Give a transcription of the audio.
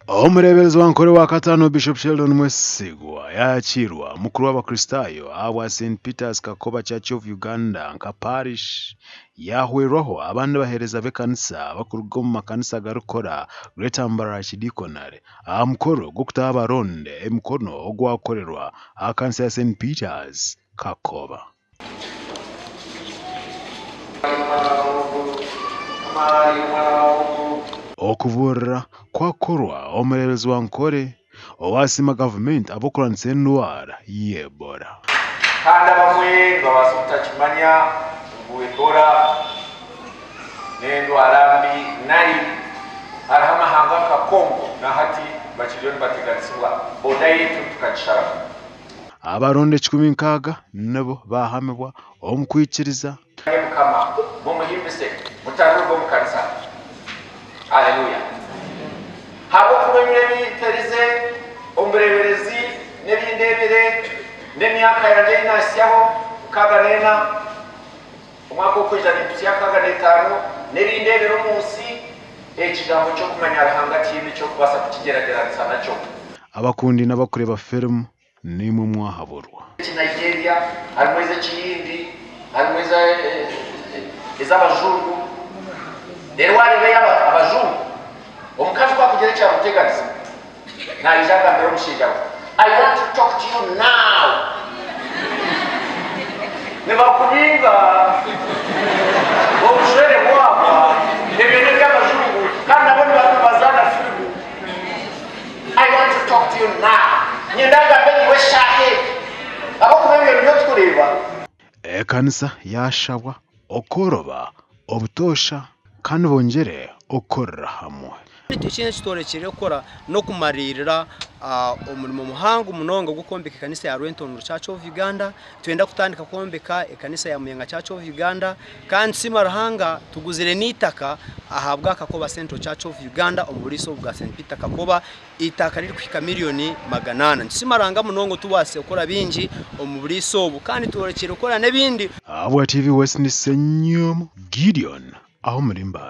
Omureeberezi wa Nkore wa kataano Bishop Sheldon Mwesigwa yaakiirwa mukuru w'abakristaayo ahabwa St Peters Kakoba Church of Uganda nka Parish yaahwerwaho abandi baheereza b'ekanisa abarikuruga omu makanisa agarikukora Greater Mbarara Archdeaconry aha mukoro gw'okutaho abaronde emikono ogwakorerwa aha kanisa ya St Peters Kakoba. Okubuurira kwakorwa omureeberezi wa Nkore owaasiima gavumenti ahabw'okurwanisa endwara y'Ebola. Kandi abamwe nibabaasa obutakimanya ngu Ebola n'endwara mbi nari hariho amahanga nka Congo na hati bakiriyo nibateganisibwa boda yaitu tukagisharamu. Abaronda 160 nibo baahamibwa omu kwikiriza. Ai Mukama, mumuhimbise, mutaruga omu kanisa. Aleluya! Habw'okuba ebiro ebi mperize omu bureeberezi n'ebi ndeebire, n'emyaka yangye ei naahitsyaho, 64, omwaka okwija nimpitsya 65, n'ebi ndeebire omu nsi, ekigambo ky'okumanya Ruhanga tihaine eky'okubaasa kukigyeragyeranisa nakyo. Abakundi n'abarikureeba firimu Naimwe mwahaburwa. Nigeria, harimu ez'Ekihindi, harimu ez'abajungu. Reero waareeba ey'abajungu, omukazi ku arikugira eki yaamuteganisa, naija agambira omushaija we, I want to talk to you now. Nibakubinga, obushwere bwahwa, ebyo n'eby'abajungu kandi nabo nibaba nibazaana firimu. I want to talk to you now. Nyenda ngambe naiwe eshaaha egi. Ahabw'okuba ebyo nibyo turikureeba. Ekanisa yaashabwa okworoba obutoosha kandi bongyere okukorera hamwe. Ekindi eki tworekyeire kukora n'okumariirira omurimo muhango munonga ogw'okwombeka ekanisa ya Rwentondo Church of Uganda. Nitwenda kutandika kwombeka ekanisa ya Muyenga Church of Uganda kandi tusiima Ruhanga tuguzire n'eitaka ahabwa Kakoba Central Church of Uganda omu buriisa obu bwa St Peter Kakoba, eitaka ririkuhika miriyoni 400. Nitusiima Ruhanga munonga otubaasiise kukora bingi omu buriisa obu kandi tworekyeire kukora n'ebindi. Ahabwa TV West ni Ssenyomo Gideon aho omuri Mbale.